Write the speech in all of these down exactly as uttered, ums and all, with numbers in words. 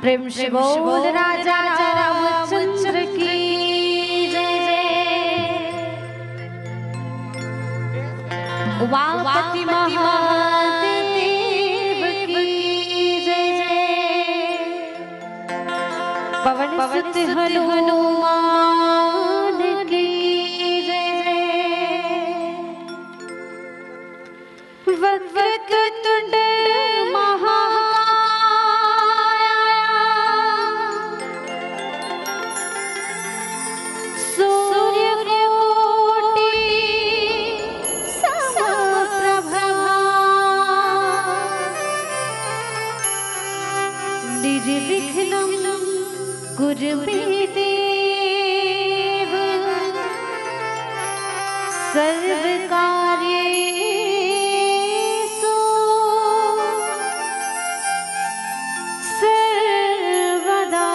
प्रेम से बोल राजा रामचंद्र की जय जय। उमापति महादेव की जय जय। पवन सुत हनुमान की जय जय। वक्रतुंड महाकाय सूर्यकोटि समप्रभा। निर्विघ्नं कुरु मे देव सर्वकार्येषु सर्वदा।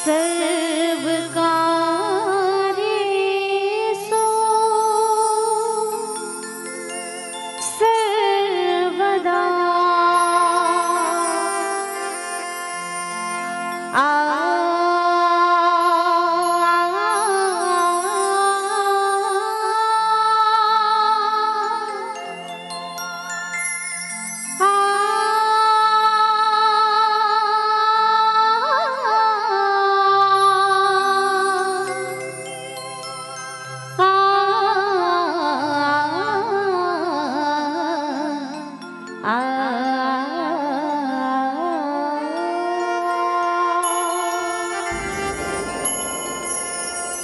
सर्वकार्येषु सर्वदा। आ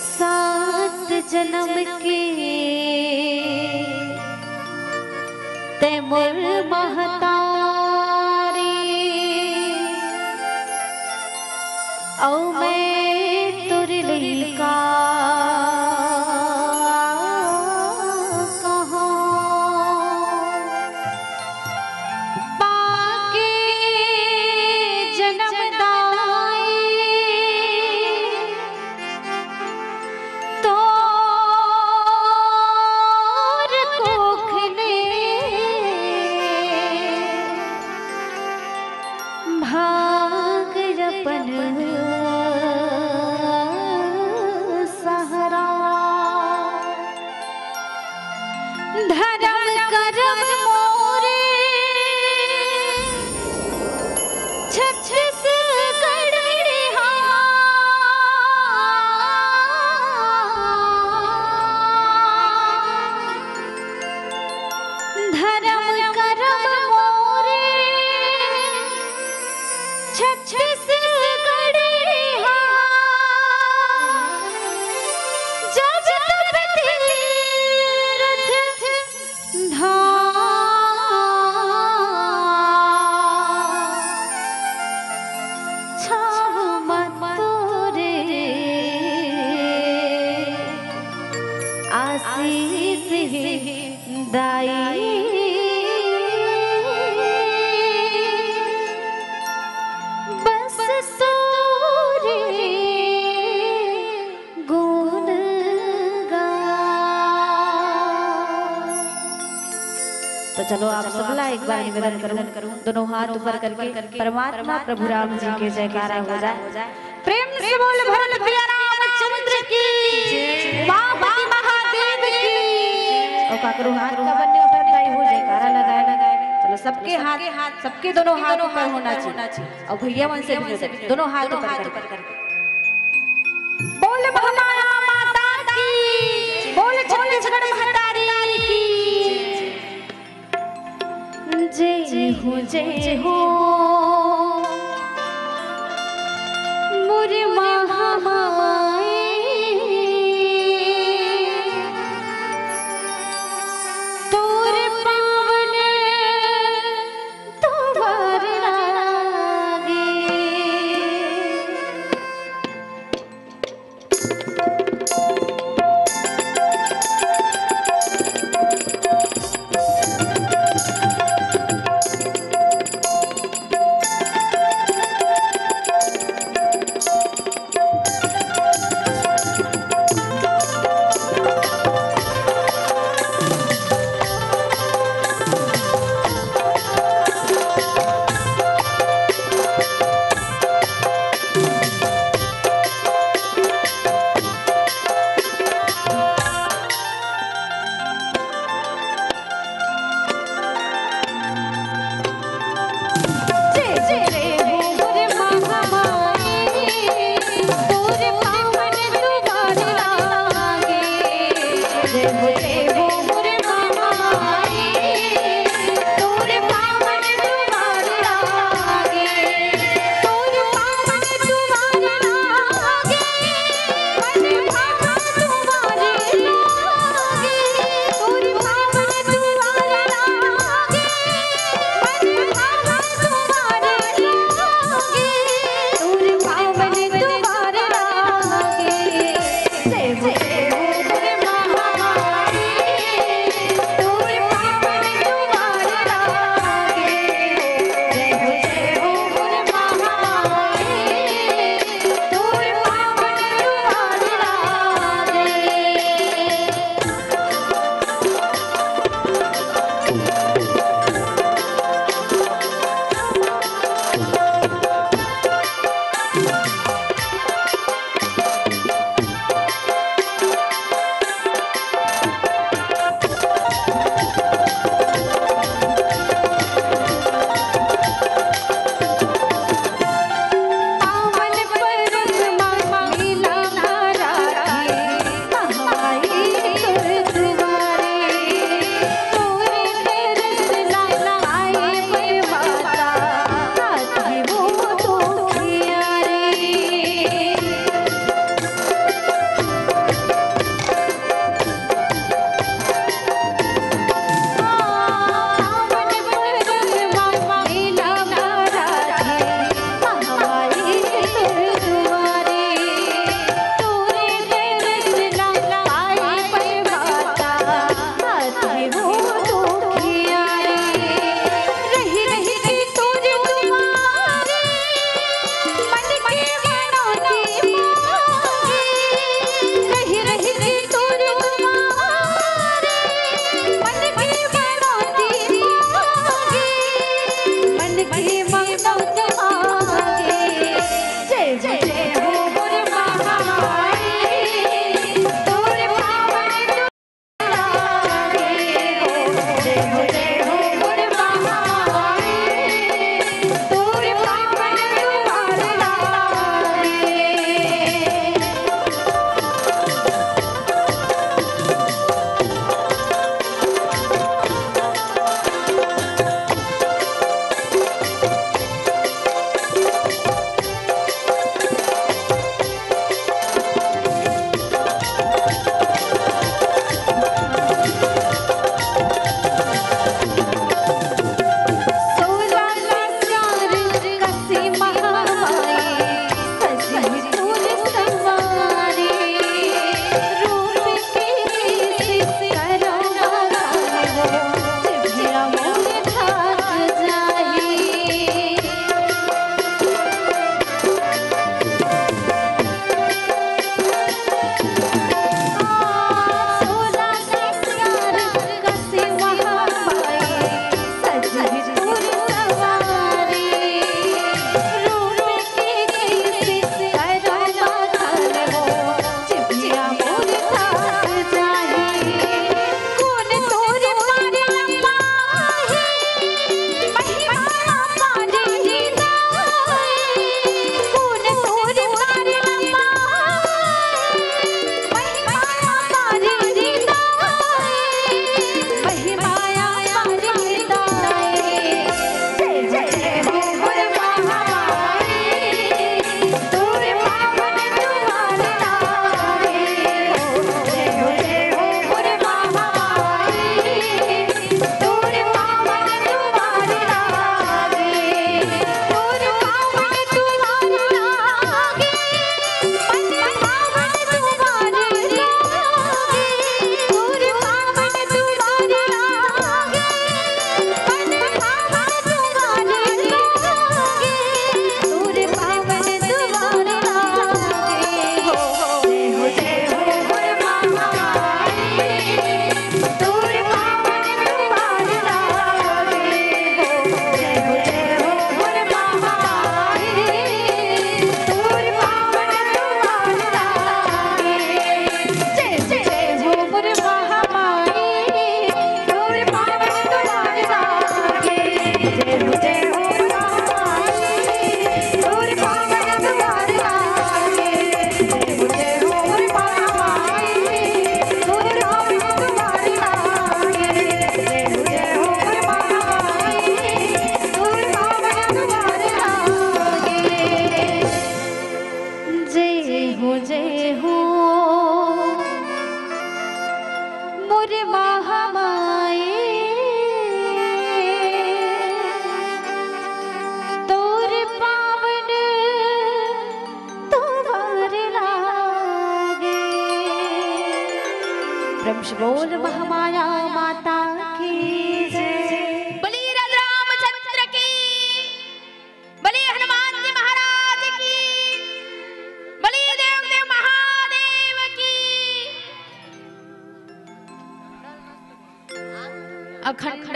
सात जनम के तैं मोर महतारी, अउ मैं तोर लइका कहां। पाके जनम दाई तोर कोख ले भाग अपन सहरा। धरम करम मोरे छत्तीसगढ़ हा। धरम करम मोरे छत्तीसगढ़ हा। जब तप तीरथ धाम छाव मत तोरे आशीष हे दाई। बस तोरे गुण गा। तो चलो आप सबला एक बार निवेदन करूं, दोनों हाथ ऊपर करके परमात्मा प्रभु राम जी के जयकारा हो जाए। प्रेम से बोल भरत प्रिय रामचंद्र की, उमापति महादेव की। अउ काकरो हाथ का बन्ने उठत दाई हो जयकारा लगाए, लगाए। चलो सबके हाथ, सबके दोनों हाथ ऊपर होना चाहिए। अउ भैया मन से भी दोनों हाथ ऊपर करके। बोल महामाया माता की, बोल छत्तीसगढ़ महतारी की। जय हो, जय हो, मोर महामाई, तोर पावन द्वार लागे।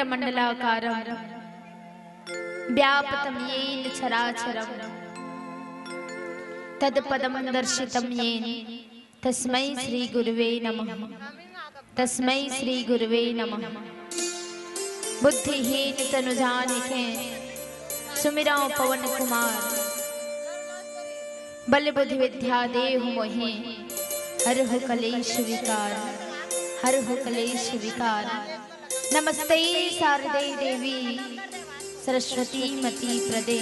मंडलाकारं व्याप्तं येन चराचरं तत्पदं दर्शितं येन तस्मै श्री गुरुवे नमः। तस्मै श्री गुरुवे नमः। बुद्धिहीन तनु जानिके सुमिरौ पवन कुमार। बल बुद्धि विद्या देहु मोहे हरहु कलेश विकार। हरहु कलेश विकार। नमस्ते शारदे देवी सरस्वती मति प्रदे।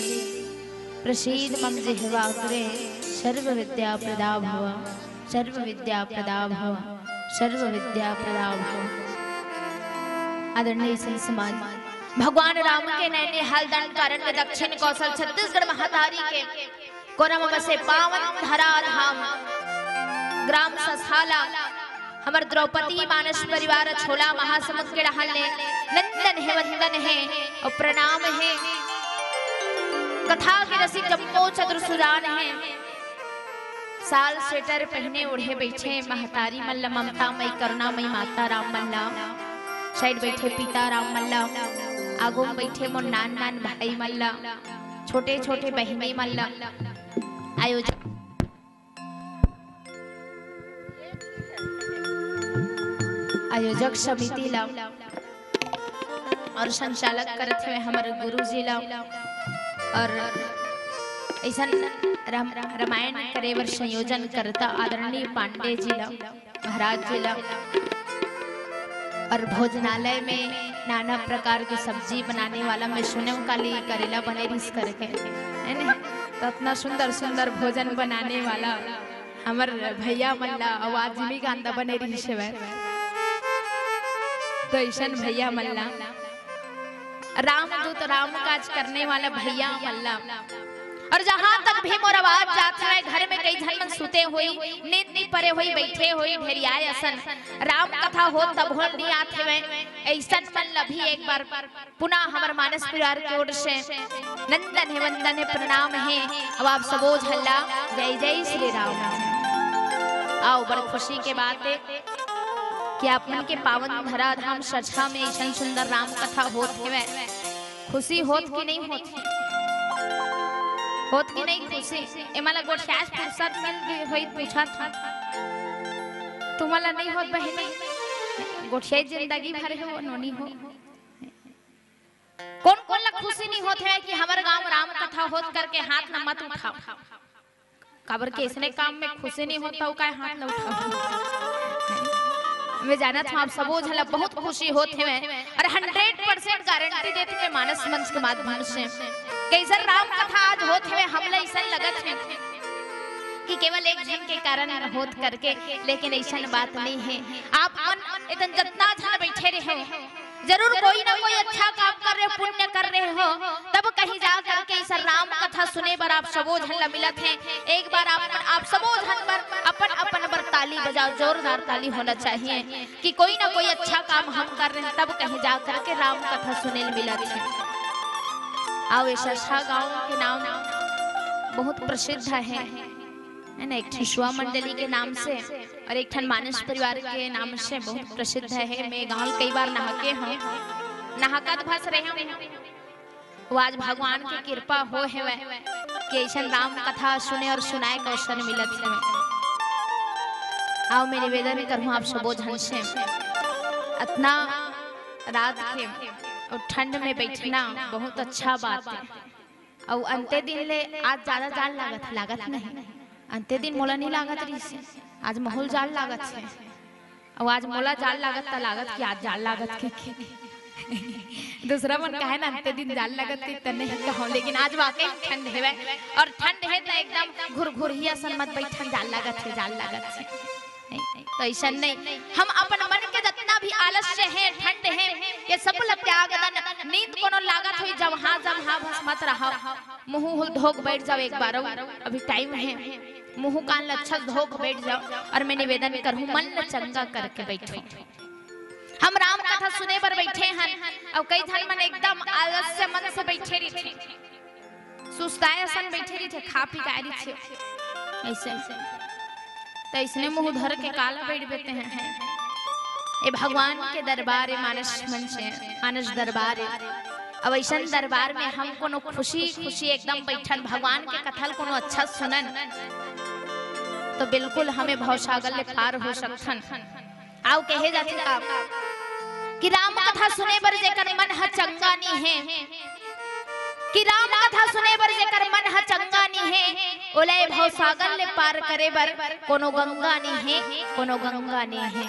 प्रसीद मम जिह्वाग्रे सर्व विद्या प्रदा भव। सर्व विद्या प्रदा भव। सर्व विद्या प्रदा भव। आदरणीय संत समाज, भगवान राम के नैनी हाल दंड कारण्य दक्षिण कौशल छत्तीसगढ़ महतारी के कोरम बसे पावन धरा धाम ग्राम ससाला, हमर द्रौपदी मानस परिवार छोला महासमुंद के डहर ले नंदन हे, वंदन हे और प्रणाम हे। कथा के रसिक जम्मो चतुर सुजान हे। साल स्वेटर पहिने ओढ़े बइठे महतारी मन ल, ममता मई करुणा मई माता राम मन ल, साइड बइठे पिता राम मन ल, आगू म बइठे मोर नान नान भाई मन ल, छोटे छोटे बहिनी मन ल, आयोजक आयोजक समिति ला और संचालक करत हुए हमर गुरु जी ला और ऐसन राम-, रामायण करे बर संयोजन करता आदरणीय पांडे जी ला, महाराज जी ला। और भोजनालय में नाना प्रकार के सब्जी बनाने वाला, मैं सुने हूँ काली करेला बने रिस करके, है ना? तो इतना सुंदर सुंदर भोजन बनाने वाला हमर भैया मन ला आवाज जिमी गांदा बने रिस हवय। तो ऐसन भैया मन ला रामदूत राम काज करने वाला भैया मन ला। और जहां तक भी मोर आवाज जात हवय, घर में कई झन मन सुते होई, नींद नी परे होई, बइठे होई, ढेरियाए असन राम कथा होत तभो नी आत हवय, ऐसन मन ला भी एक बार पुनः हमर मानस परिवार के ओर से नंदन हे, वंदन हे, प्रणाम हे। अब आप सबो झन ला जय जय श्री राम। आओ, बड़ खुशी के बात हे कि आप मन के पावन धराधाम सचहा में ऐसन सुंदर राम कथा होत हेवय। खुशी होत कि नहीं होत? होत कि नहीं खुशी? एमा ला गोठियास फुर्सत मिल गई होई, पूछत हन। तुमन ला नहीं होत बहिनी? गोठिया जिंदगी भर हे वो नोनी हो। कोन कोन ला खुशी नहीं होत हे कि हमर गांव राम कथा होत करके हाथ न मत उठाओ? काबर के इसने काम में खुशी नहीं होता, वो काय हाथ न उठाओ? मैं जानत हूँ आप सबो झन ला बहुत खुशी होत हे और हंड्रेड परसेंट गारंटी देत हे मानस मंच के माध्यम से। कैसन राम कथा आज होत हे, हमला ऐसा लगत हे कि केवल एक झन के कारण होत करके, लेकिन ऐसन बात नहीं हे। आप मन इतन जतना झन बैठे रहे हो, जरूर कोई ना कोई अच्छा काम कर रहे हो, पुण्य कर रहे हो, तब कहीं जा करके इस राम कथा सुने बर आप सबो झन ला मिलत हे। एक बार आप, आप सबो झन बर अपन अपन बर ताली बजाओ, जोरदार ताली होना चाहिए कि कोई ना कोई अच्छा काम हम कर रहे हैं, तब कहीं जा करके राम कथा सुने ल मिलत हे। आओ, ये सचहा गांव के नाम बहुत प्रसिद्ध हे, है ना? एक ठन सुआ मंडली के नाम से और एक ठन मानस परिवार के नाम से बहुत प्रसिद्ध हे। मैं गांव कई बार नहाके हूँ, नहाकत भस रहे हूँ। वो आज भगवान के कृपा हो हेवय कि ऐसन राम कथा सुने और सुनाए के अवसर मिलत हेवय। आओ, मैं निवेदन करूँ आप सबो झन से, अतना रात के और ठंड में बैठना बहुत अच्छा बात हे। अउ अंते दिन ले आज ज्यादा जाड़ लागत हे, लागत नहीं? अंते दिन मोला नहीं लागत रहिस हे, आज महूल जाड़ लागत हे। अउ आज मोला जाड़ लागत त लागत कि आज जाड़ लागत के, के। दूसरा मन कहे ना, अंते दिन जाड़ लागत के त नहीं कहूँ, लेकिन आज वाकई में ठंड हेवय। और ठंड हे त एकदम घुरघुरिया सन मत बैठन, जाड़ लागत हे, जाड़ लागत हे। नहीं, तो ऐसा नहीं, हम अपन मन के जितना भी आलस्य हे, ठंड हे, ये सब ला त्याग दन। नींद कोनो लागत होई, जब हाँ, जब हाँ, बस मत रहो। मुंह हुल धोक बैठ जाओ एक बार, अभी टाइम हे, मुंह कान ला अच्छा धोक बैठ जाओ। और मैं निवेदन करूँ, मन ला चंगा करके बैठो। हम राम कथा सुने बर बैठे हन, अउ कई झन मन एकदम आलस्य मन से बैठे रहिथे, सुस्ताए असन बैठे रहिथे, खा पी के आए रहिथे, ऐसे। त इसने मुंह धर के काला बैठ बेते हैं, हैं। ए भगवान के दरबार ए, मानस मंच ए, मानस दरबार ए। अब अइसन दरबार में हम कोनो खुशी खुशी एकदम बइठन, भगवान के कथा ल कोनो अच्छा सुनन, तो बिल्कुल हम ए भवसागर ले पार हो सकथन। अउ कहे जाथे का कि राम कथा सुने बर जेकर मन ह चंगा नी हे, कि राम कथा सुने बर जेकर मन ह चंगा नी हे, ओला ए भवसागर ले पार करे बर कोनो गंगा नी हे, कोनो गंगा नी हे।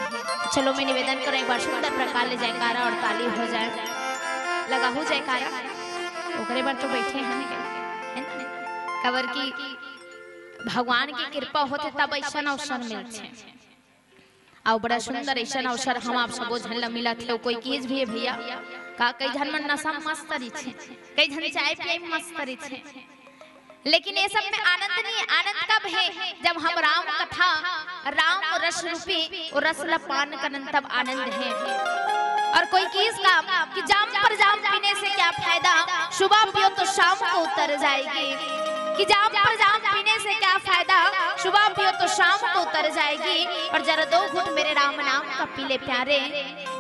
चलो, मैं निवेदन करूँ, एक बार सुंदर प्रकार ले जयकारा और ताली हो जाए, लगाहू जयकारा। ओकरे बर तो बइठे हन, है ना? काबर कि भगवान के कृपा होथे तब अइसन अवसर मिलथे। अउ बड़ा सुंदर अइसन अवसर हम आप सबो झन ल मिलत हे। कोई चीज भी हे भैया, का कई झन मन नशा में मस्त रहिथे, कई झन चाय पिए में मस्त रहिथे, लेकिन ये सब में आनंद नहीं। आनंद कब हे? जब हम राम कथा, राम रस रूपी वो रस ल पान करन, तब आनंद हे। और कोई चीज का कि जाम पर जाम पीने से क्या फायदा, सुबह पियो तो शाम को उतर जाएगी। कि जाम पर जाम पीने से क्या फायदा, सुबह पियो तो शाम को उतर जाएगी। और जरा दो घूंट मेरे राम नाम का पी ले प्यारे,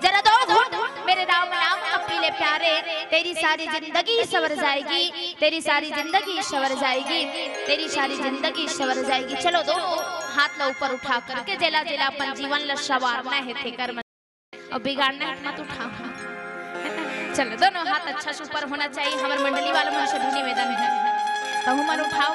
जरा दो घूंट मेरे राम नाम का पी ले प्यारे, तेरी सारी जिंदगी संवर जाएगी, तेरी सारी जिंदगी संवर जाएगी, तेरी सारी जिंदगी संवर जाएगी। चलो, दोनों हाथ ला ऊपर उठा करके जेला जेला अपन जीवन ला संवारना हे, तेकर मन अउ बिगाड़ना हे मत उठाओ। चलो, दोनों हाथ अच्छा से ऊपर होना चाहिए। हमर मंडली वाला मन से भी निवेदन हे, तहू मन उठाओ।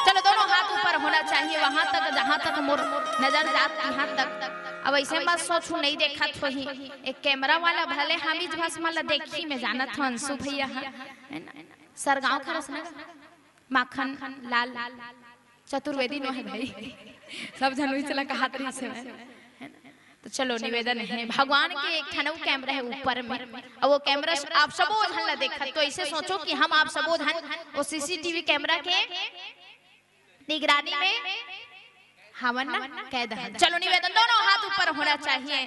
चलो, दोनों हाथ ऊपर होना चाहिए, वहां तक जहां तक मोर नजर जात, यहाँ तक। अब अइसे मत सोचू, नहीं देखत होही। एक कैमरा वाला भले हामिद भस्मा ला देखी, मैं जानत हूँ अंशु भैया ह, है ना? सरगांव खरस ना, माखन लाल चतुर्वेदी नो हे भाई, सब झन उही चला कहत रहिस हे, है ना? तो चलो, निवेदन हे, भगवान के एक ठन अउ कैमरा हे ऊपर में, अउ वो कैमरा से आप सबो झन ला देखत, तो अइसे सोचो कि हम आप सबो झन वो सीसीटीवी कैमरा के निगरानी में हवन ना, कैद हन। चलो, निवेदन, दोनों हाथ ऊपर होना चाहिए।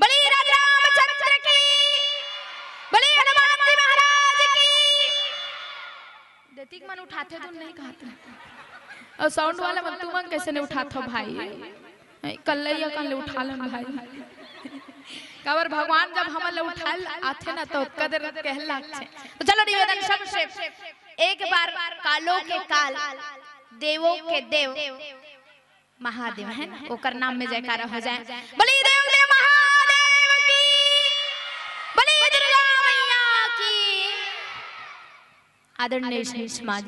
बोलिए राजा रामचंद्र की, बोलिए हनुमान जी महाराज की। देतिक मन उठाथे, तुम नहीं कहते। अउ साउंड वाला मन, तुमन कइसे नहीं उठाथो भाई? नहीं, कल्लैया कन ले उठा लन भाई। काबर भगवान जब हमन ले उठाल आथे ना, तो ओतका देर कहे लागथे। तो चलो, निवेदन सबसे, एक बार कालो के काल, देवों के देव महादेव, है ना, ओकर नाम में जयकारा हो जाए। बोलिए देव देव महादेव की, बोलिए दुर्गा मैया की। आदरणीय सही समाज,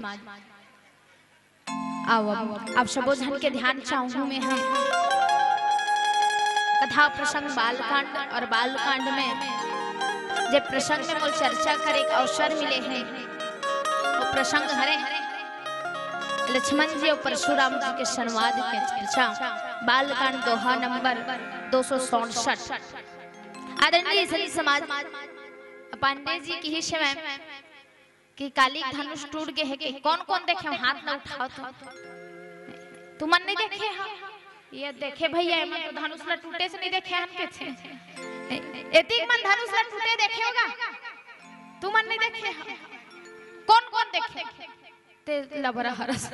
आओ, अब आप सबो झन के ध्यान चाहूं मैं, हम कथा प्रसंग बालकांड, और बालकांड में जे प्रसंग में मोर चर्चा करे के अवसर मिले हे, वो प्रसंग हरे लक्ष्मण जी और परशुराम जी के संवाद के चर्चा, बालकांड दोहा नंबर दो सौ सड़सठ। आदरणीय सही समाज, पांडे जी किहिस हे कि काली धनुष टूट गे हे कि? कौन कौन देखे हो, हाथ ला उठाओ तो। तुमन नहीं देखे हो? ये देखे भैया, एमन तो धनुष ला टूटे से नहीं देखे हन के थे। एतिक मन धनुष ला टूटे देखे होगा, तुमन नहीं देखे हो? कौन कौन देखे? ते लबरा हरस।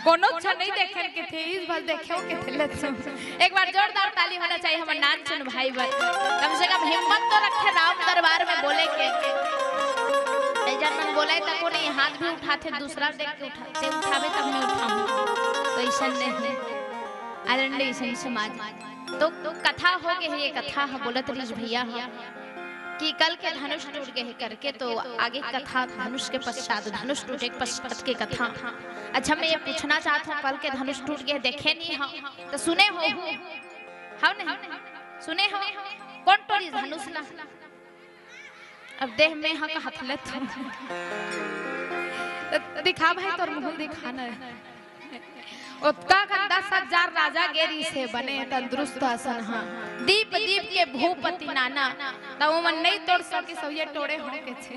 कोनो छ नहीं देखे के थे, इस बार देखे हो के थे, let's go। एक बार जोरदार ताली होना चाहिए हमर नानचुन भाई बर। कम से कम हिम्मत तो रखे राम दरबार में बोले के। कई झन मन बोले तको नहीं, हाथ भी उठाथे, दूसरा देख के उठाथे, उठावे तब मैं उठाऊं। तो अइसन नहीं हे। आदरणीय सही समाज, तो कथा हो गे हे, ये कथा ह बोलत रहिस भैया ह कि कल के धनुष टूट गे हे करके, तो आगे कथा धनुष के पश्चात, धनुष टूटे के पश्चात के कथा। अच्छा, मैं ये पूछना चाहत हूँ, कल के धनुष टूट गे हे, देखे नहीं हो, तो सुने हो? हव नहीं? सुने हो? कौन टोरिस धनुष ला? अब देह में हक हाथ ले तो दिखा भाई, तोर मुंह दिखा ना। ओतका कन दस हजार राजा गे रिहिस हे, बने तंदुरुस्त असन हा। दीप दीप के भूपति नाना, त ओमन नहीं तोड़ सकिस, ये टोड़े हो के थे।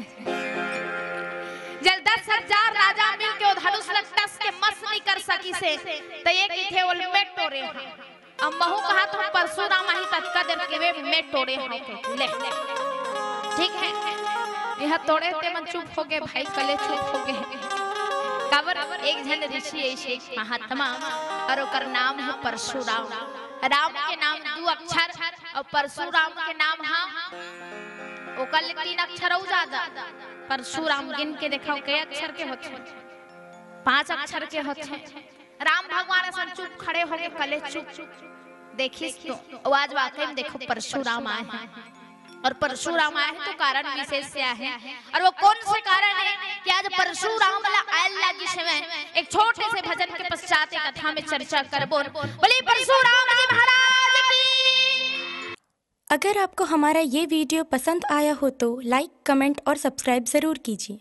जब दस हजार राजा मिल के ओ धनुष ल टस के मस नहीं कर सकिस हे, त ये कहिथे ओल मैं टोरे हा। अब महू कहा तो परशुराम आही, ततका देर के वे मैं टोरे हूँ के। ले, ठीक है, यह तोड़े ते मन चुप हो गए भाई, कले चुप हो गए। काबर एक झन ऋषि ऐसे एक महात्मा, और ओकर नाम है परशुराम। राम के नाम दू अक्षर अउ परशुराम के नाम ह ओकर ले तीन अक्षर अउ ज्यादा। परशुराम गिन के देखव, के अक्षर के होथे? पांच अक्षर के होथे। राम भगवान असन चुप खड़े होके कले चुप देखिस तो, अउ आज वाकई में देखव परशुराम आए हे। अउ परशुराम आए हे तो कारण विशेष से आए हे। अउ वो कौन से कारण हे कि आज परशुराम ला आयल लागिस हवय, एक छोटे से भजन के पश्चात ए कथा में चर्चा करबो। बोलिए परशुराम जी महाराज की। अगर आपको हमारा ये वीडियो पसंद आया हो तो लाइक, कमेंट और सब्सक्राइब ज़रूर कीजिए।